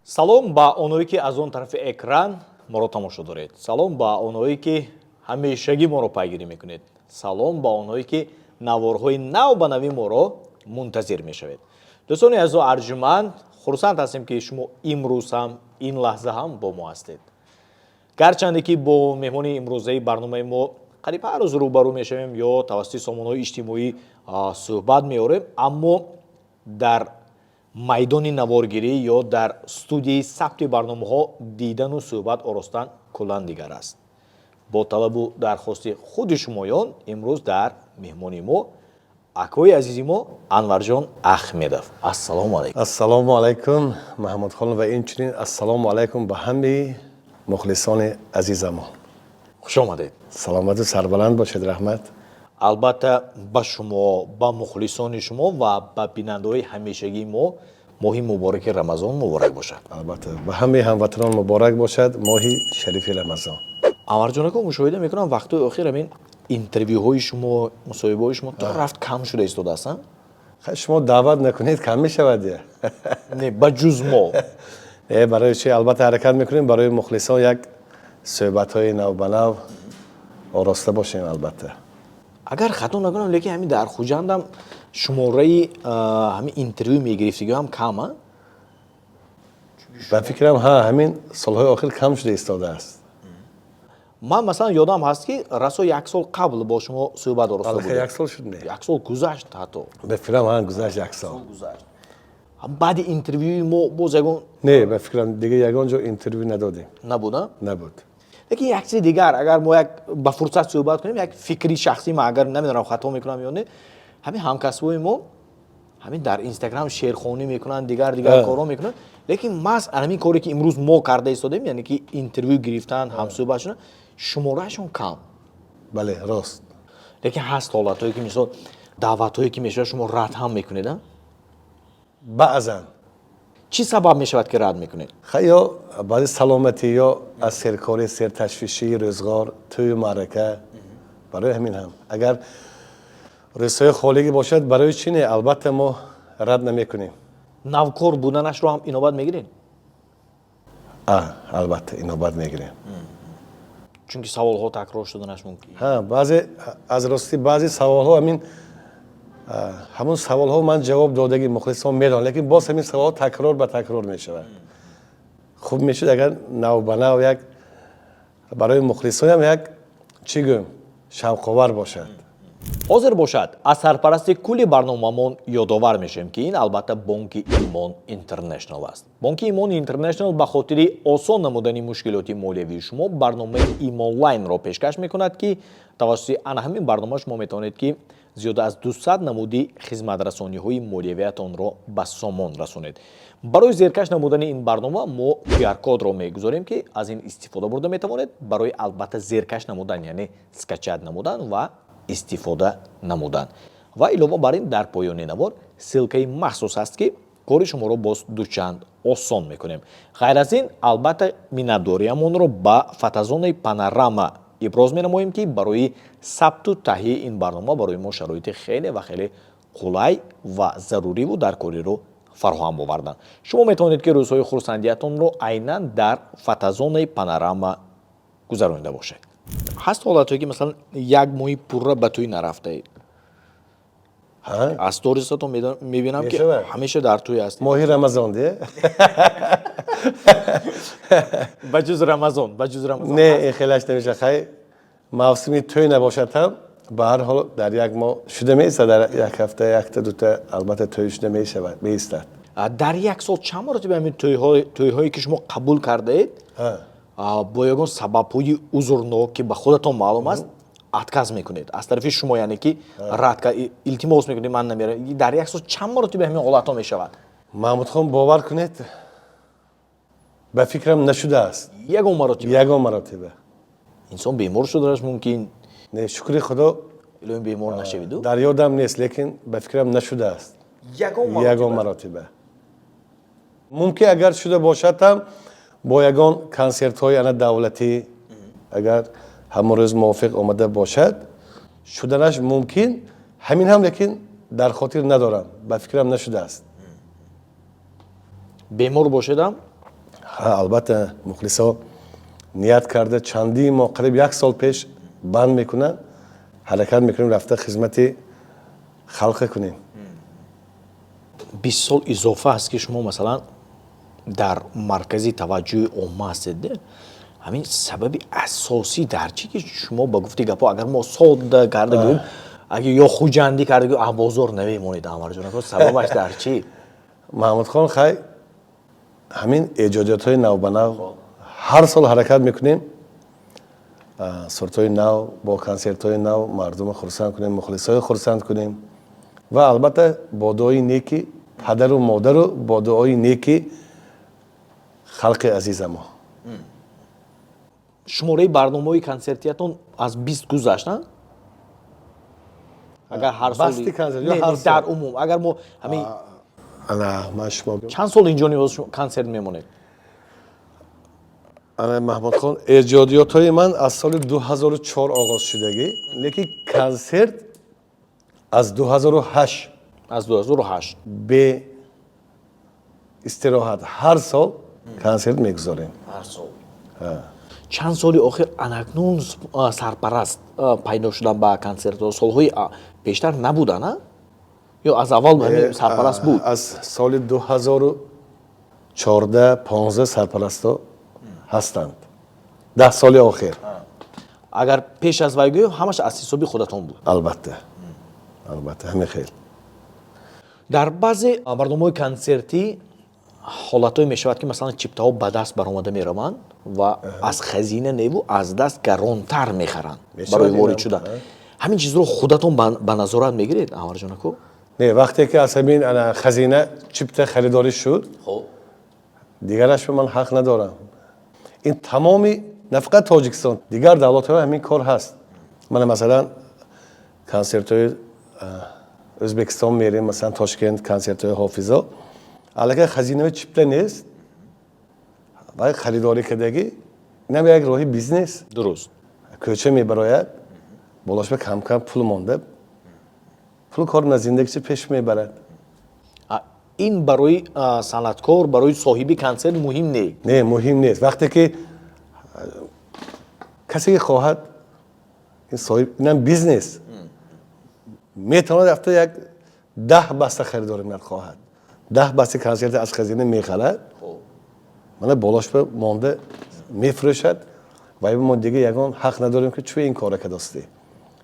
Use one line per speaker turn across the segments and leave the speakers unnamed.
Салом ба оное, ки аз он тарафи экран моро тамошо доред. Салом ба оное, ки ҳамешагӣ моро пайгирӣ мекунед. Салом ба оное, ки наворҳои нав ба нави моро мунтазир мешавед. Дӯстони азизу арҷуманд, хурсанд ҳастем, ки шумо имрӯз ҳам, ин лаҳза ҳам бо мо ҳастед. Гарчанде ки бо меҳмони имрӯзаи барномаи мо қариб ҳар рӯз рӯбарӯ мешавем ё тавассути сомонаҳои иҷтимоӣ суҳбат меорем, аммо дар майдони наворгирӣ ё дар студияи сабти барномаҳо дидану суҳбат оростан куллан дигар аст. Бо талабу дархости худи шумоён имрӯз дар меҳмони мо акои азизи мо Анварҷон Ахмедов. Ассалому алайкум.
Ассалому алайкум, Маҳмудхон, ва инчунин ассалому алайкум ба ҳамаи мухлисони азизамон.
Хуш омадед.
Саломату сарбаланд бошед, раҳмат.
Албатта, ба шумо, ба мухлисони шумо ва ба бинандаҳои ҳамешагии мо моҳи мубораки Рамазон муборак бошад.
Албатта, ба ҳамаи ҳамватанон муборак бошад моҳи шарифи Рамазон.
Анварҷон ако, мушоҳида мекунам, вақтҳои охир ҳамин интервюҳои шумо, мусоҳибаҳои шумо то рафт кам шуда истодааст.
Хай, шумо даъват накунед, кам мешавад я.
Не, ба ҷуз мо.
Не, барои чи, албатта, ҳаракат мекунем, барои мухлисон як суҳбатҳои навбанав ороста бошем, албатта.
Агар хато накунам, лекин ҳамин дар Хуҷандам шумораи ҳамин интервю мегирифтагиҳо ҳам кам, а?
Ба фикрам, ҳа, ҳамин солҳои охир кам шуда истодааст.
Ман, масалан, ёдам ҳаст, ки расо як сол қабл бо шумо суҳбат ороста
Аллакай
будем.
Як сол шуд, не?
Як сол гузашт ҳатто.
Ба фикрам, ҳа, гузашт як сол.
Гузашт. Баъди интервюи мо боз ягон
Не, ба фикрам, дига ягон ҷо интервю надодем.
Набуд, а?
Набуд.
Лекин як чизи дигар, агар мо як ба фурсат суҳбат кунем, як фикри шахсӣ ма, агар намедонам, хато мекунам ё не, ҳамин ҳамкасбои мо ҳамин дар Инстаграм шеърхонӣ мекунанд, дигар дигар корҳо мекунанд, лекин маҳз ҳамин коре, ки имрӯз мо карда истодем, яъне ки интервю гирифтан, ҳамсӯҳбат шудан, шумораашон кам.
Бале, рост.
Лекин ҳаст ҳолатҳое, ки, мисол, даъватҳое ки мешавад, шумо рад ҳам мекунед, а?
Баъзан.
Чӣ сабаб мешавад, ки рад мекунед?
Хай, ё баъзи саломатӣ, ё аз серкорӣ, серташвишии рӯзғор, тӯю маърака, барои ҳамин ҳам. Агар рӯзҳои холигӣ бошад, барои чӣ не, албатта, мо рад намекунем.
Навкор буданашро ҳам инобат мегиред?
А, албатта, инобат мегирем.
Чунки саволҳо такрор шуданаш мумкин.
Ҳа, баъзе, аз ростӣ, баъзе саволҳо ҳамин ҳамун саволҳо ман ҷавоб додагӣ, мухлисон медонанд, лекин боз ҳамин саволҳо такрор ба такрор мешавад. Хуб мешуд, агар навбанав як барои мухлисонам як, чӣ гӯем, шавқовар бошад.
Ҳозир бошад, аз сарпарасти кулли барномаамон ёдовар мешавем, ки ин, албатта, бонки Имон Интернешнал аст. Бонки Имон Интернешнал ба хотири осон намудани мушкилоти молиявии шумо барномаи Имонлайнро пешкаш мекунад, ки тавассути ана ҳамин барнома шумо метавонед, ки зиёда аз 200 намуди хизматрасониҳои молиявиятонро ба сомон расонед. Барои зеркаш намудани ин барнома мо QR-кодро мегузорем, ки аз ин истифода бурда метавонед барои, албатта, зеркаш намудан, яъне скачать намудан ва истифода намудан. Ва илова бар ин, дар поёни навор ссылкаи махсус ҳаст, ки кори шуморо боз дучанд осон мекунем. Ғайр аз ин, албатта, миннатдориямонро ба фотозонаи Панорама иброз менамоем, ки барои сабту таҳияи ин барнома барои мо шароити хеле ва хеле қулай ва заруриву даркориро фароҳам оварданд. Шумо метавонед, ки рӯзҳои хурсандиятонро айнан дар фотозонаи Панорама гузаронида бошед. Ҳаст ҳолатҳое, ки, масалан, як моҳи пурра ба тӯй нарафтаед?
Ҳа.
Аз сторисатон мебинам, ки
Мешавад.
ҳамеша дар тӯй ҳастед.
Моҳи Рамазон де.
Ба ҷуз Рамазон, ба ҷуз Рамазон?
Не, ин хелаш намеша. Хай, мавсими тӯй набошад ҳам, ба ҳар ҳол дар як моҳ шуда меистад, дар як ҳафта якта, дута, албатта, тӯй шуда мешавад, меистад.
Дар як сол чанд маротиба ҳамин тӯйҳое, ки шумо қабул кардаед, бо ягон сабабҳои узрнок, ки ба худатон маълум аст, отказ мекунед аз тарафи шумо, яъне ки рад, илтимос мекунед, ман намерам? Дар як сол чанд маротиба ҳамин ҳолатҳо мешавад?
Маҳмудхон, бовар кунед, ба фикрам, нашудааст.
Ягон маротиба?
Ягон маротиба.
Инсон бемор шуданаш мумкин.
Не, шукри Худо.
Илоҳим, бемор нашавиду.
Дар ёдам нест, лекин ба фикрам, нашудааст.
Ягон?
Ягон маротиба. Мумкин, агар шуда бошад ҳам, бо ягон консертҳои ана давлатӣ, агар ҳамон рӯз мувофиқ омада бошад, шуданаш мумкин ҳамин ҳам, лекин дар хотир надорам, ба фикрам, нашудааст.
Бемор бошедам?
Албатта, мухлисо ният карда, чандин моҳ, қариб як сол пеш банд мекунанд. Ҳаракат мекунем, рафта хизмати халқа кунем.
20 сол изофа аст, ки шумо, масалан, дар маркази таваҷҷӯҳи омма ҳастед. Ҳамин сабаби асосӣ дар чӣ, ки шумо, ба гуфти гапҳо, агар мо содда карда гӯем, агар ё хуҷандӣ карда гӯем, а бозор намемонед, Анварҷон ака, сабабаш дар чӣ?
Маҳмудхон, хай, ҳамин эҷодиётҳои навбанав, ҳар сол ҳаракат мекунем, сурудҳои нав бо консертҳои нав мардумро хурсанд кунем, мухлисҳои хурсанд кунем ва албатта бо дуои неки падару модару бо дуои неки халқи азизамо.
Шумораи барномаҳои консертиятон аз 20 гузашт, агар ҳар
Басти консерт ё ҳар сол?
Дар умум, агар мо ҳамин
Ана, ман шумо
Чанд сол инҷо консерт мемонед?
Ана, Маҳмудхон, эҷодиётҳои ман аз соли 2004 оғоз шудагӣ, лекин консерт аз 2008.
Аз 2008.
Бе истироҳат ҳар сол консерт мегузорем.
Ҳар сол. Чанд соли охир анакнун сарпараст пайдо шудан ба консертҳо, солҳои пештар набуданд, а? Ё аз аввал ҳамин сарпараст буд?
Аз соли 2014, 15 сарпарастҳо ҳастанд, 10 соли охир.
Агар пеш аз вай гӯем, ҳамаш аз ҳисоби худатон буд?
Албатта, албатта, ҳамин хел.
Дар баъзе барномаҳои консертӣ ҳолатҳое мешавад, ки, масалан, чиптаҳо ба даст баромада мераванд ва аз хазина неву аз даст гаронтар мехаранд барои ворид шудан. Ҳамин чизро худатон ба назорат мегиред, Анварҷон ако?
Не, вақте ки аз ҳамин хазина чипта харидорӣ шуд, дигарашро ман ҳақ надорам. Ин тамоми, на фақат Тоҷикистон, дигар давлатҳо ҳамин кор ҳаст. Мана, масалан, консертҳои Ӯзбекистон мерем, масалан, Тошкент, консертҳои Ҳофизо, аллакай хазинаи чипта нест, вай харидорӣ кардагӣ. Инам як роҳи бизнес. Кӯча мебарояд, болошба кам-кам пул монда, пул кор на, зиндагичи пеш мебарад.
Ин барои санъаткор, барои соҳиби консерт муҳим не?
Не, муҳим нест. Вақте ки касе ки хоҳад, ин соҳиб, инам бизнес, метавонад рафта як 10 баста харидорӣ кунад. Хоҳад, 10 басти консерти аз хазина мехарад, мана, болошба монда мефурӯшад. Вай мо дига ягон ҳақ надорем, ки чӯ ин кора кардостӣ.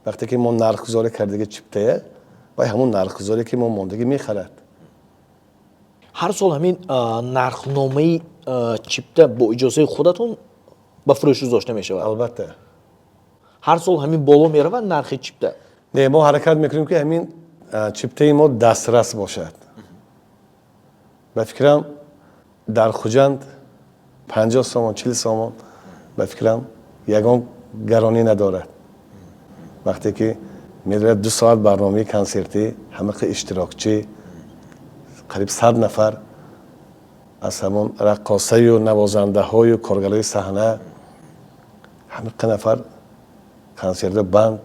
Вақте ки мо нархгузорӣ кардаги чиптая, вай ҳамон нархгузоре ки мо мондагӣ мехарад.
Ҳар сол ҳамин нархномаи чипта бо иҷозаи худатон ба фурӯш гузошта мешавад?
Албатта.
Ҳар сол ҳамин боло меравад нархи чипта?
Не, мо ҳаракат мекунем, ки ҳамин чиптаи мо дастрас бошад. Ба фикрам, дар Хуҷанд 50 сомон, 40 сомон, ба фикрам, ягон гаронӣ надорад. Вақте ки медорад 2 соат барномаи консертӣ, ҳамақа иштирокчӣ, қариб 100 нафар, аз ҳамон раққосаю навозандаҳою коргарои саҳна, ҳамақа нафар, консерта банд.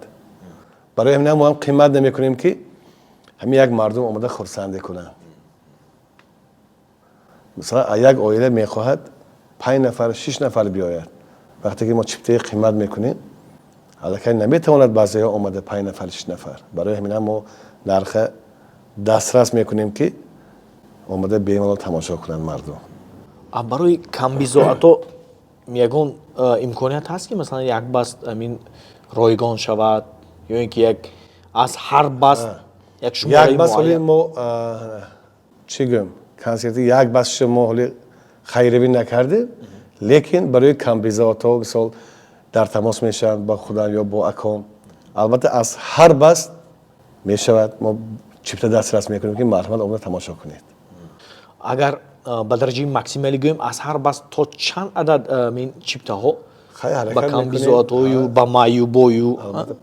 Барои ҳамин мо ҳам қимат намекунем, ки ҳамин як мардум омада хурсандӣ кунанд. Масалан, як оила мехоҳад панҷ нафар, шиш нафар биёяд. Вақте ки мо чиптаи қимат мекунем, аллакай наметавонад баъзеҳо омада, панҷ нафар, шиш нафар. Барои ҳамин ҳам мо нарха дастрас мекунем, ки омада бемалол тамошо кунанд мардум.
А барои камбизоато ягон имконият ҳаст, ки, масалан, як баст ҳамин ройгон шавад ё ин ки як аз ҳар баст як шумораи
Як баст ҳоли
муайян?
Мо чӣ гӯем, консерти як бастшо мо ҳоли хайравӣ накардем, лекин барои камбизоатҳо, мисол, дар тамос мешаванд бо худам ё бо аком, албатта, аз ҳар баст мешавад, мо чипта дастрас мекунем, ки марҳамат, омада тамошо кунед.
Агар ба дараҷаи максималӣ гӯем, аз ҳар баст то чанд адад ин чиптаҳо
Хай, ҳаракат
ба
мекунем.
камбизоатҳою ба маъюбою?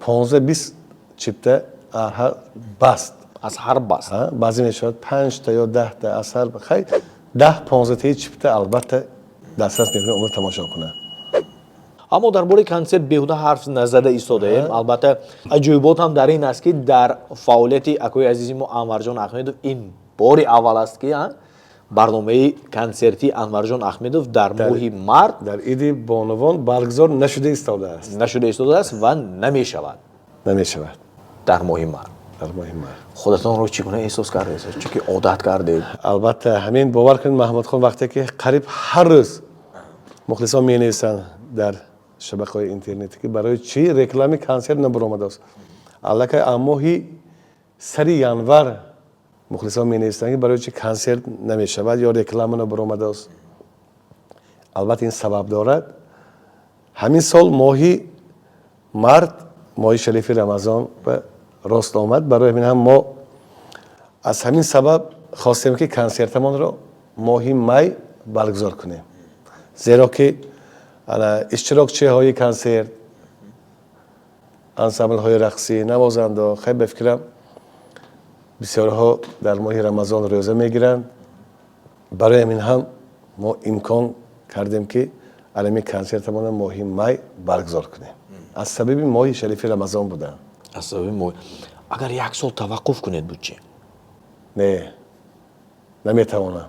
15-20 чипта аз ҳар баст.
Аз ҳар баст.
Баъзе мешавад панҷта ё 10-та аз ҳар, хай, 10-15таи чипта албатта дастрас мекунем, омада тамошо кунанд.
Аммо дар бораи консерт беҳуда ҳарф назада истодаем. Албатта, аҷоибот ҳам дар ин аст, ки дар фаъолияти акои азизи мо Анварҷон Аҳмедов ин бори аввал аст, ки Барномаи консертии Анварҷон Ахмедов дар моҳи март
дар иди бонувон баргузор нашуда истодааст.
Нашуда истодааст ва намешавад.
Намешавад.
Дар моҳи март.
Дар моҳи март.
Худатонро чӣ гуна эҳсос кардед? Чунки одат кардед.
Албатта, ҳамин, бовар кунед, Маҳмудхон, вақте ки қариб ҳар рӯз мухлисон менависанд дар шабакаҳои интернетӣ, ки барои чӣ рекламаи консерт набаромадааст, аллакай аз моҳи сари январ мухлисон менависанд, ки барои чӣ консерт намешавад ё реклама набаромадааст. Албатта, ин сабаб дорад. Ҳамин сол моҳи март моҳи шарифи Рамазон ба рост омад. Барои ҳамин ҳам мо аз ҳамин сабаб хостем, ки консертамонро моҳи май баргузор кунем, зеро ки иштирокчиҳои консерт, ансамблҳои рақсӣ, навозандаҳо, хай, ба фикрам, бисёрҳо дар моҳи Рамазон рӯза мегиранд. Барои ҳамин ҳам мо имкон кардем, ки алами консертамонро моҳи май баргузор кунем, аз сабаби моҳи шарифи Рамазон будан.
Аз сабаби моҳ. Агар як сол таваққуф кунед буд чӣ?
Не, наметавонам.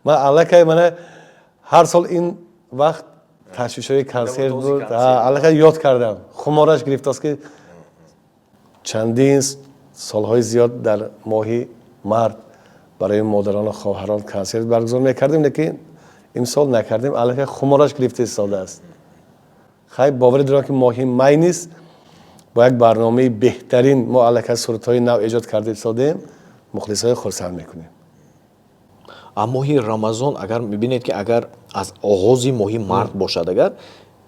Ман аллакай, мана, ҳар сол ин вақт ташвишҳои консерт буд, аллакай ёд кардам, хумораш гирифтааст, ки чандин солҳои зиёд дар моҳи март барои модарону хоҳарон консерт баргузор мекардем, лекин имсол накардем. Аллакай хумораш гирифта истодааст. Хай, боварӣ дорам, ки моҳи май низ бо як барномаи беҳтарин, мо аллакай сурудҳои нав эҷод карда истодаем, мухлисҳои хурсанд мекунем.
А моҳи Рамазон, агар мебинед, ки агар аз оғози моҳи март бошад, агар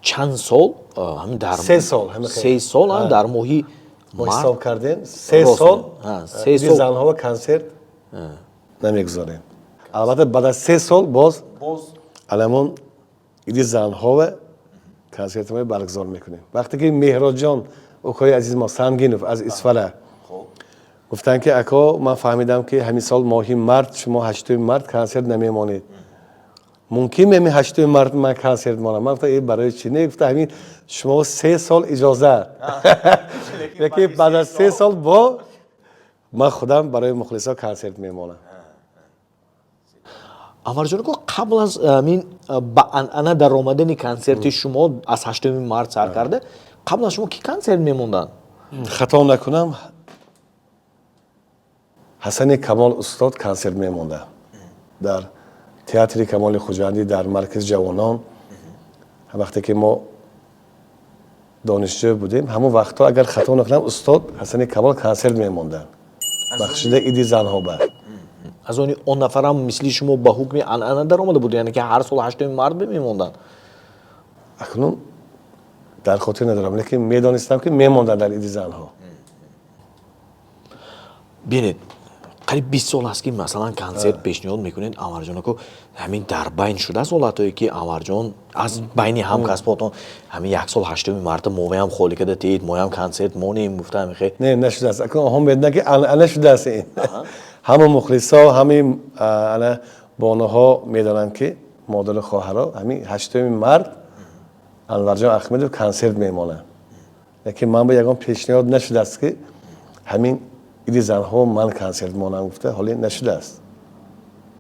чанд сол ҳамин дар
3 сол.
3 сол дар моҳи
мо ҳисоб кардем, 3 сол
3 сол
занҳо консерт намегузорем. Албатта, баъд аз 3 сол боз аламон иди занҳова консертҳои баргузор мекунем. Вақте ки Меҳроҷон, укои азиз мо, Сангинов аз Исфара, гуфтанд, ки ако, ман фаҳмидам, ки ҳамин сол моҳи март шумо 8-уми март консерт намемонед, мумкин ҳамин 8-уми март ман консерт монам? Ман гуфтам: «Э, барои чӣ не?» Гуфта: «Ҳамин шумо 3 сол иҷозат, лекин баъд аз 3 сол бо ман худам барои мухлисо консерт мемонам».
Анварҷон ако, қабл аз ҳамин ба анъана даромадани консерти шумо аз 8-уми март сар карда, қабл аз шумо кӣ консерт мемонданд?
Хато накунам, Ҳасани Камол устод консерт мемонданд дар театри Камоли Хуҷандӣ, дар маркази ҷавонон. Вақте ки мо донишҷӯ будем, ҳамон вақтҳо, агар хато накунам, устод Ҳасани Камол консерт мемонданд, бахшида иди занҳо ба.
Аз они он нафарам мисли шумо ба ҳукми анъана даромада буд, яъне ки ҳар сол 8-уми март мемонданд?
Акнун дар хотир надорам, лекин медонистам, ки мемонданд дар иди занҳо.
Бинед, қариб 20 сол аст, ки масалан консерт пешниҳод мекунед, Анварҷон ако. Ҳамин дар байн шудааст ҳолатҳое, ки Анварҷон аз байни ҳамкасботон ҳамин як сол 8-уми марта моваям холӣ карда тиед, моям консерт монем гуфта, ҳамихе?
Не, нашудааст. Акнун онҳо медонанд, ки анъана шудааст ин. Ҳама мухлисо, ҳамаи ана бонуҳо медонанд, ки модару хоҳаро, ҳамин 8-уми март Анварҷон Ахмедов консерт мемонад. Лекин ман ба ягон пешниҳод нашудааст, ки ҳамин иди занҳо ман консерт монам гуфта, ҳоле нашудааст.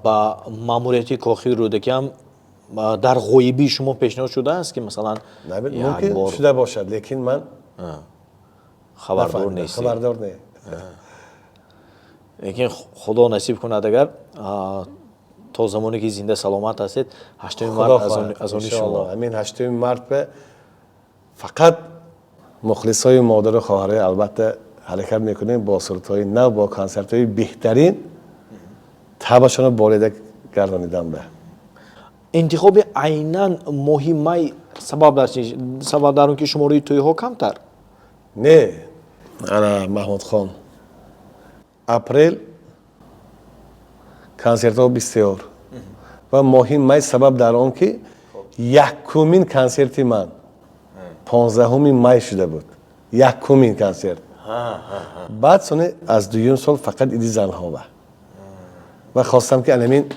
Ба маъмурияти Кохи Рӯдакиам дар ғоибии шумо пешниҳод шудааст, ки масалан
мумкин шуда бошад, лекин ман
хабардор нестед?
Хабардор не.
Лекин Худо насиб кунад, агар то замоне ки зинда саломат ҳастед, 8-уми март аз они шумо.
Ҳамин 8-уми март ба фақат мухлисои модару хоҳарои, албатта, ҳаракат мекунем бо сурудҳои нав, бо консертҳои беҳтарин табашонро болида гардонидан ба.
Интихоби айнан моҳи май сабаб дар чи? Сабаб дар он, ки шумораи тӯйҳо камтар?
Не, ана, Маҳмудхон, апрел консертҳо бисёр ва моҳи май сабаб дар он, ки якумин консерти ман 15-уми май шуда буд, якумин консерт. Баъд сони аз дуюм сол фақат иди занҳо ва хостам, ки анамин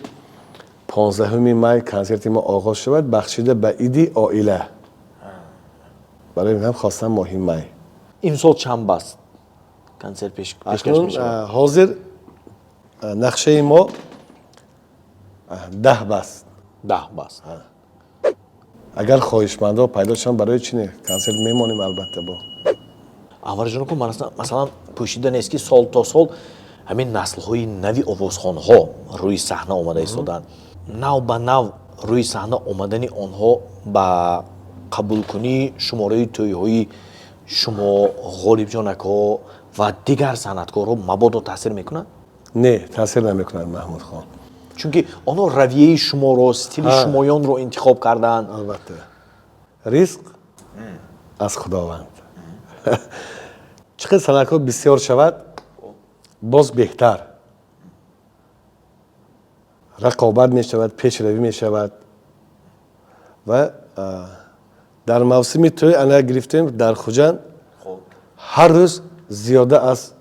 15-уми май консерти мо оғоз шавад, бахшида ба иди оила. Барои ҳам хостам моҳи май.
Имсол чанд баст консерт пешкаш
Акнун
мешавад?
Ҳозир нақшаи мо 10 баст.
10 баст.
Агар хоҳишмандҳо пайдо шаванд, барои чӣ не, консерт мемонем, албатта, бо.
Анварҷон, ку масалан, пӯшида нест, ки сол то сол ҳамин наслҳои нави овозхонҳо рӯи саҳна омада истоданд. Нав ба нав рӯи саҳна омадани онҳо ба қабулкунии шумораи тӯйҳои шумо, Ғолибҷон ако, ва дигар санъаткорҳо мабодо таъсир мекунад?
Не, таъсир намекунад, Маҳмудхон.
Чунки онҳо равияи шуморо, стили шумоёнро интихоб карданд.
Албатта, ризқ аз Худованд. Чӣ қадр санъаткор бисёр шавад, боз беҳтар, рақобат мешавад, пешравӣ мешавад. Ва дар мавсими тӯй ана гирифтем, дар Хуҷанд ҳар рӯз зиёда аз,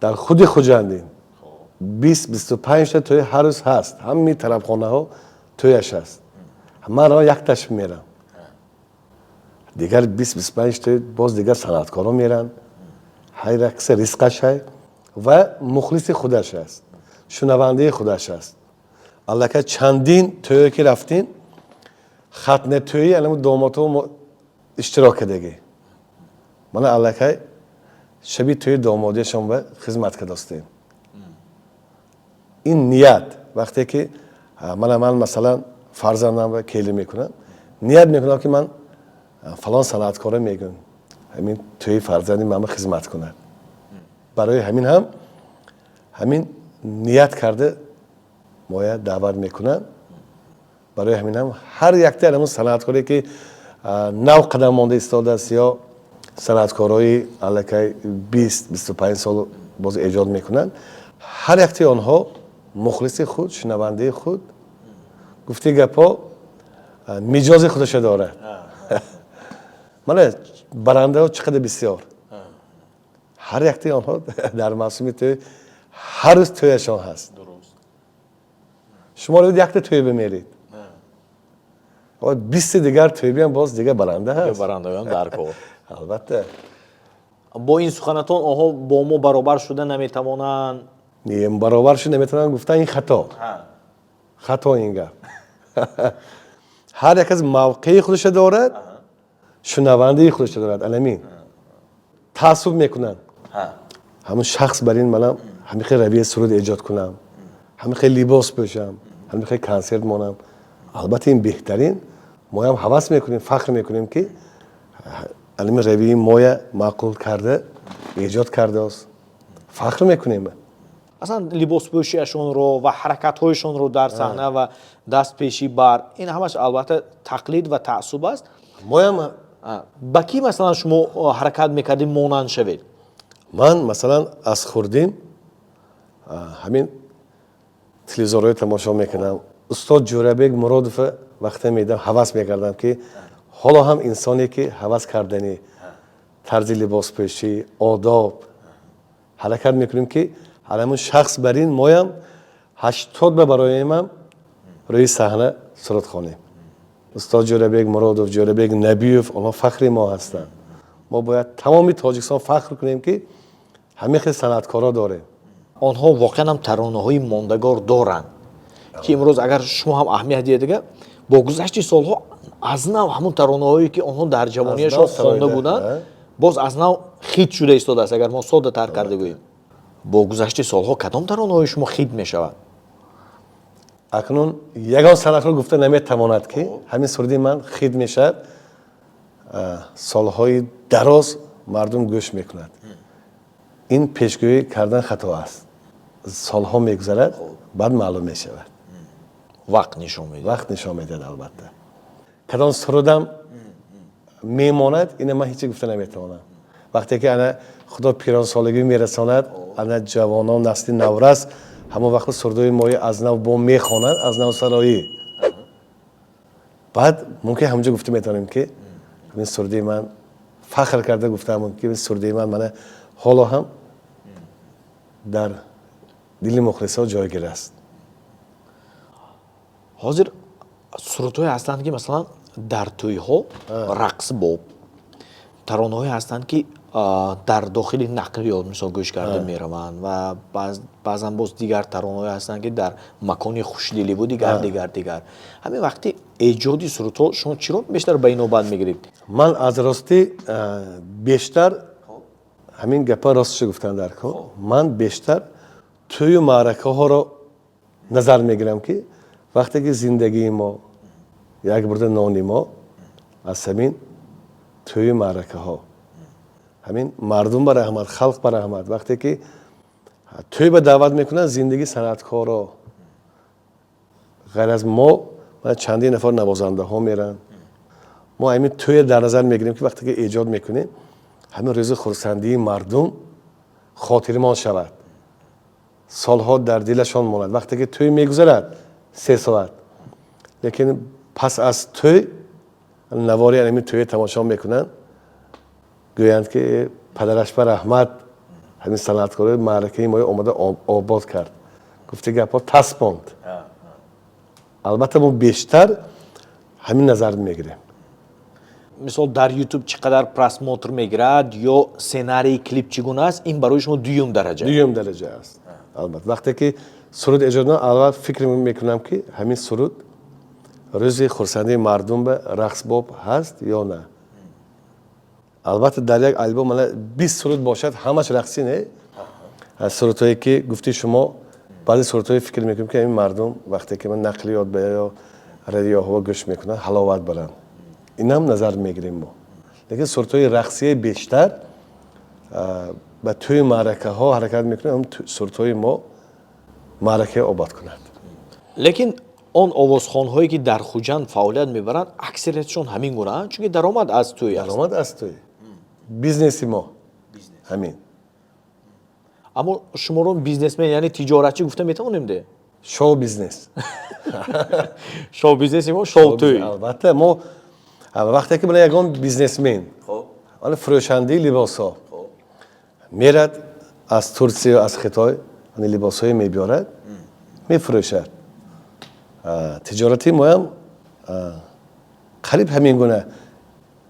дар худи Хуҷандин, 20-25та тӯй ҳар рӯз ҳаст. Ҳамаи тарабхонаҳо тӯяш аст. Ман ра якташ мерам, дигар 20-25 тӯй боз дигар санъаткоро меранд. Ҳар як киса ризқаш ҳай ва мухлиси худаш аст, шунавандаи худаш аст. Аллакай чандин тӯе ки рафтем, хатне тӯи анаму домотҳо иштирок кардагӣ. Мана, аллакай шаби тӯи домодиашон ба хизмат кардостем. Ин ният, вақте ки мана ман, масалан, фарзандам ба келин мекунам, ният мекунам, ки ман фалон санъаткора мегӯям, ҳамин тӯи фарзанди ман хизмат кунад. Барои ҳамин ҳам ҳамин ният карда моя даъват мекунанд. Барои ҳамин ҳам ҳар якта ҳамун санъаткоре ки нав қадам монда истодааст ё санъаткорҳои аллакай 20-25 сол боз эҷод мекунанд, ҳар яктаи онҳо мухлиси худ, шунавандаи худ, гуфти гапҳо, миҷози худаша дорад. Мана, барандаҳо чӣ қадар бисёр. Ҳар яктаи онҳо дар мавсими тӯй ҳар рӯз тӯяшон ҳаст. Шумо равед, якта тӯй бимеред, 20-и дигар тӯйбиам боз дигар баранда ҳаст.
Барандаам дар кор.
Албатта.
Бо ин суханатон онҳо бо мо баробар шуда наметавонанд?
Не, баробар шуда наметавонанд гуфтан, ин хато, хато ин гап. Ҳар як аз мавқеи худаша дорад, шунавандаи худаша дорад. Аламин таассуб мекунанд. Ҳамун шахс бар ин манам ҳамин хел равияи суруд эҷод кунам, ҳамин хел либос пӯшам, ҳамин хел консерт монам. Албатта, ин беҳтарин. Моям ҳавас мекунем, фахр мекунем, ки алами равияи моя маъқул карда эҷод кардааст. Фахр мекунем.
Аслан либоспӯшиашонро ва ҳаракатҳояшонро дар саҳна ва дастпешӣ бар ин ҳамаш, албатта, тақлид ва таассуб аст.
Моям.
Ба кӣ, масалан, шумо ҳаракат мекардед монанд шавед?
Ман, масалан, аз хурдим ҳамин телевизорҳои тамошо мекардам. Устод Ҷӯрабек Муродова вақте медидам, ҳавас мекардам, ки ҳоло ҳам инсоне ки ҳавас карданӣ, тарзи либоспӯшӣ, одоб. Ҳаракат мекунем, ки ҳамун шахс бар ин моям 80 ба бароемам рӯи саҳна суруд хонем. Устод Ҷӯрабек Муродов, Ҷӯрабек Набиев, онҳо фахри мо ҳастанд. Мо бояд тамоми Тоҷикистон фахр кунем, ки ҳамин хел санъаткоро дорем.
Онҳо воқеан ҳам таронаҳои мондагор доранд, ки имрӯз агар шумо ҳам аҳамият диҳед, дига бо гузашти солҳо аз нав ҳамун таронаҳое ки онҳо дар ҷавонияшон хонда буданд, боз аз нав хит шуда истодааст. Агар мо соддатар карда гӯем, бо гузашти солҳо кадом таронаҳои шумо хит мешавад?
Акнун ягон санъаткор гуфта наметавонад, ки ҳамин суруди ман хит мешавад, солҳои дароз мардум гӯш мекунад. Ин пешгӯӣ кардан хато аст. Солҳо мегузарад, баъд маълум мешавад.
Вақт нишон медиҳад.
Вақт нишон медиҳад, албатта. Кадом сурудам мемонад, ина ман ҳеҷ гуфта наметавонам. Вақте ки ана Худо пиронсолагӣ мерасонад, ана ҷавонон, насли наврас ҳамон вақт сурудои мои аз нав бо мехонанд, аз нав сароӣ, баъд мумкин ҳамонҷо гуфта метавонем, ки ҳамин суруди ман, фахр карда гуфтам, ки суруди ман мана ҳоло ҳам дар дили мухлисо ҷойгир аст.
Ҳозир сурудҳое ҳастанд, ки, масалан, дар тӯйҳо рақсбоб, таронаҳое ҳастанд, ки Дар дохили нақлиёт, мисол, гӯш карда мераванд ва баъзан боз дигар таронаҳое ҳастанд, ки дар макони хушдиливу дигар, дигар, дигар. Ҳамин вақти эҷоди сурудҳо шумо чиро бештар ба инобат мегиред?
Ман аз ростӣ бештар ҳамин гапа ростшо гуфтан дар кор, ман бештар тӯю маъракаҳоро назар мегирам, ки вақте ки зиндагии мо, як бурда нони мо аз ҳамин тӯю маъракаҳо, ҳамин мардум ба раҳмат, халқ ба раҳмат, вақте ки тӯй ба даъват мекунанд, зиндагии санъаткоро ғайр аз мо чандин нафар навозандаҳо меранд. Мо ҳамин тӯя дар назар мегирем, ки вақте ки эҷод мекунем, ҳамин рӯзи хурсандии мардум хотирмон шавад, солҳо дар дилашон монад. Вақте ки тӯй мегузарад 3 соат, лекин пас аз тӯй навори ҳамин тӯя тамошо мекунанд, гӯянд, ки падараш ба раҳмат, ҳамин санъаткори маъракаи моя омада обод кард, гуфти гапҳо таспонд. Албатта, мо бештар ҳамин назар мегирем.
Мисол, дар Ютуб чӣ қадар просмотр мегирад ё сценарии клип чӣ гуна аст, ин барои шумо дуюм дараҷа?
Дуюм дараҷа аст, албатта. Вақте ки суруд эҷод, аввал фикр мекунам, ки ҳамин суруд рӯзи хурсандии мардум ба рақсбоб ҳаст ё на. Албатта, дар як албом мана 20 суруд бошад, ҳамаш рақсӣ не. Сурудҳое ки гуфти шумо, баъзе сурудҳое фикр мекунем, ки ҳамин мардум вақте ки ман нақлиёт ба ё радиоҳо гӯш мекунанд, ҳаловат баранд, инам назар мегирем мо. Лекин сурудҳои рақсие бештар ба тӯи маъракаҳо ҳаракат мекунем, сурудҳои мо маъракаи обод кунад.
Лекин он овозхонҳое, ки дар Хуҷанд фаъолият мебаранд, аксариятшон ҳамин гунаанд, чунки даромад аз тӯй аст.
Даромад аз тӯй, бизнеси мо ҳамин.
Аммо шуморо бизнесмен, яъне тиҷоратчӣ гуфта метавонем де?
Шоу бизнес.
Шоу бизнеси мо шоу тӯй.
Албатта, мо вақте ки ягон бизнесмен, фурӯшандаи либосҳо мерад, аз Турсия, аз Хитой либосҳое мебиёрад, мефурӯшад, тиҷорати моям қариб ҳамин гуна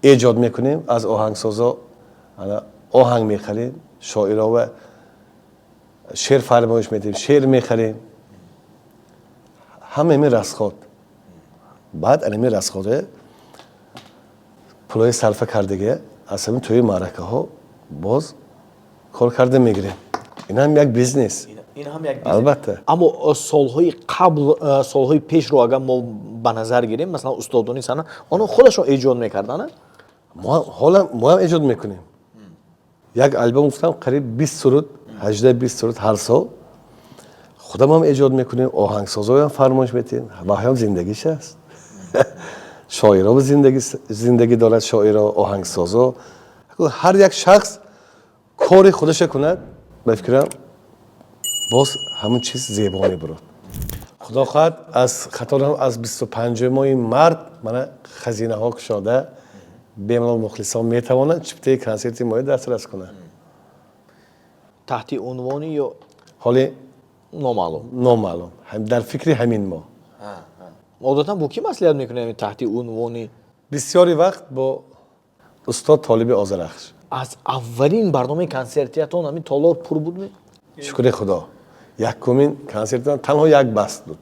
эҷод мекунем. Аз оҳангсозо оҳанг мехарем, шоирова шеър фармоиш медиҳем, шеър мехарем. Ҳама ҳамин расход, баъд анами расходе, пулҳои сарфа кардагия аз ҳамин тӯи маъракаҳо боз кор карда мегирем. Ин ҳам як бизнес.
Ин ҳам як.
Албатта.
Аммо солҳои қабл, солҳои пешро агар мо ба назар гирем, масалан, устодони санъат, онҳо худашон эҷод мекарданд.
Ҳола моам эҷод мекунем. Як албом, гуфтам, қариб 20 суруд, 18-20 суруд ҳар сол худамам эҷод мекунем, оҳангсозоям фармоиш метиҳем. Ваҳям зиндагиш аст, шоиро зиндагӣ дорад, шоиро, оҳангсозо. Ҳар як шахс кори худаша кунад, ба фикрам, боз ҳамун чиз зебо мебурад. Худо хоҳад, аз хаторам, аз 25 моҳи март мана хазинаҳо кушода, бемалол мухлисон метавонанд чиптаи консерти моро дастрас кунанд.
Таҳти унвони ё
ҳоли
номаълум?
Номаълум, дар фикри ҳамин мо.
Одатан бо кӣ маслиҳат мекунед таҳти унвони?
Бисёри вақт бо устод Толиби Озарахш.
Аз аввалин барномаи консертиятон ҳамин толор пур будме?
Шукри Худо, якумин консертон танҳо як баст буд,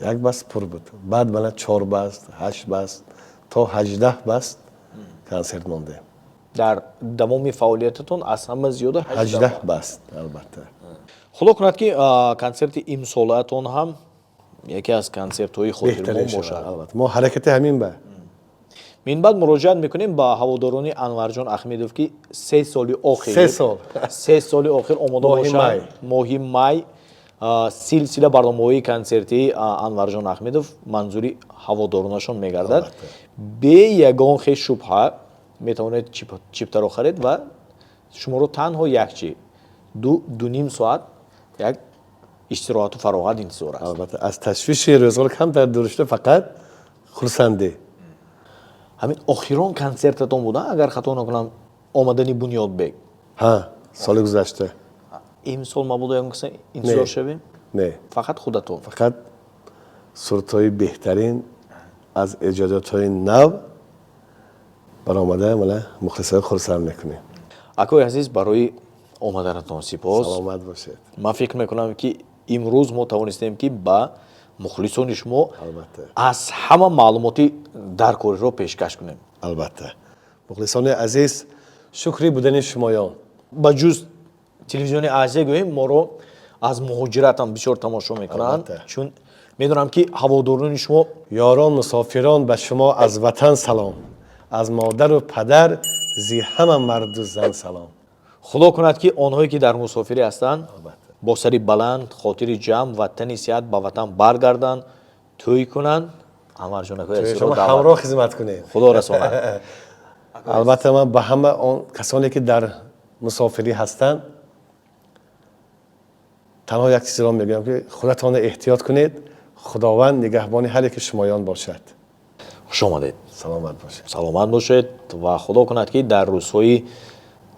як баст пур буд. Баъд мана чор баст, ҳашт баст, то 18 баст консерт мондем.
Дар давоми фаъолиятатон аз ҳама зиёда?
18 баст, албатта.
Худо кунад, ки консерти имсолаатон ҳам яке аз консертҳои хотирмон бошад.
Албатта, мо ҳаракати ҳамин ба.
Минбаъд муроҷиат мекунем ба ҳаводорони Анварҷон Ахмедов, ки 3 соли охир
3 сол.
3 соли охир омода бошанд. Моҳи май силсила барномаҳои консертии Анварҷон Ахмедов манзури ҳаводоронашон мегардад. Бе ягон хеш шубҳа метавонед чиптаро харед ва шуморо танҳо як чи 2-2.5 соат як истироҳату фароғат интизор аст.
Албатта, аз ташвиши рӯзгор камтар дур шуда, фақат хурсандӣ.
Ҳамин охирон консертатон буда, агар хато накунам, омадани Бунёдбек?
Ҳа, соли гузашта.
Имсол мабодо ягон каса интизор шавем?
Не.
Фақат худатон?
Фақат сурудҳои беҳтарин аз эҷодиётҳои нав. Баромада мана мухлисои хурсанд мекунем.
Акои азиз, барои омаданатон сипос.
Саломат бошед.
Ман фикр мекунам, ки имрӯз мо тавонистем, ки ба мухлисони шумо аз ҳама маълумоти даркориро пешкаш кунем.
Албатта, мухлисони азиз, шукри будани шумоён.
Ба ҷуз телевизиони Азия, гӯем, моро аз муҳоҷиратам бисёр тамошо мекунанд, чун медонам, ки ҳаводорони шумо.
Ёрон мусофирон, ба шумо аз ватан салом, аз модару падар, зи ҳама марду зан салом.
Худо кунад, ки онҳое, ки дар мусофирӣ ҳастанд, бо сари баланд, хотири ҷамъ ва тани сиҳат ба ватан баргарданд, тӯй кунанд. Анварҷон,
ҳамроҳ хизмат кунем.
Худо расонад.
Албатта, ман ба ҳама он касоне, ки дар мусофирӣ ҳастанд, танҳо як чизро мегӯям, ки худатонро эҳтиёт кунед. Худованд нигаҳбони ҳар яки шумоён бошад.
Хуш омадед.
Саломат бошед.
Саломат бошед ва худо кунад, ки дар рӯзҳои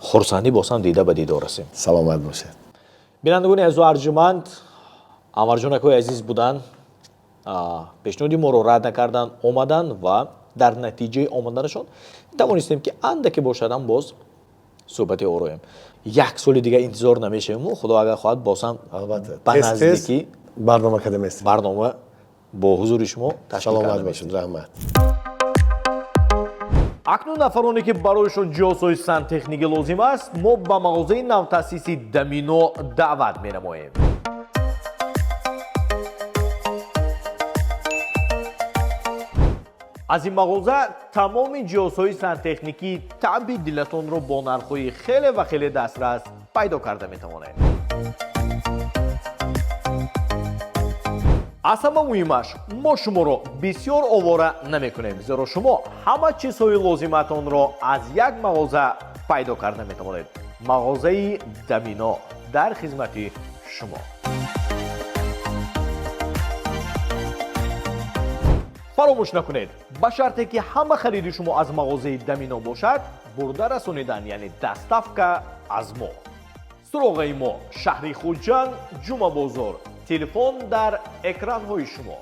хурсандӣ боз ҳам дида ба дидор расем.
Саломат бошед.
Бинандагони азизу арҷуманд, Анварҷон акои азиз буданд. Пешниҳоди моро рад накарданд, омаданд ва дар натиҷаи омаданашон тавонистем, ки андаке бошадам боз суҳбате ороем. Як соли дига интизор намешавему, худо агар хоҳад, боз ҳам ба наздикӣ
барнома карда местем.
Барнома бо ҳузури шумо ташкил.
Саломат бошед, раҳмат.
Акнун нафароне, ки барояшон ҷиҳозҳои сантехникӣ лозим аст, мо ба мағозаи навтаъсиси Дамино даъват менамоем. Аз ин мағоза тамоми ҷиҳозҳои сантехникии таъби дилатонро бо нархҳои хеле ва хеле дастрас пайдо карда метавонед. Аз ҳама муҳимаш, мо шуморо бисёр овора намекунем, зеро шумо ҳама чизҳои лозиматонро аз як мағоза пайдо карда метавонед. Мағозаи Дамино дар хизмати шумо. Фаромӯш накунед, ба шарте ки ҳама хариди шумо аз мағозаи Дамино бошад, бурда расонидан, яъне доставка аз мо. Суроғаи мо: шаҳри Хуҷанд, Ҷумъабозор. Телефон дар экранҳои шумо.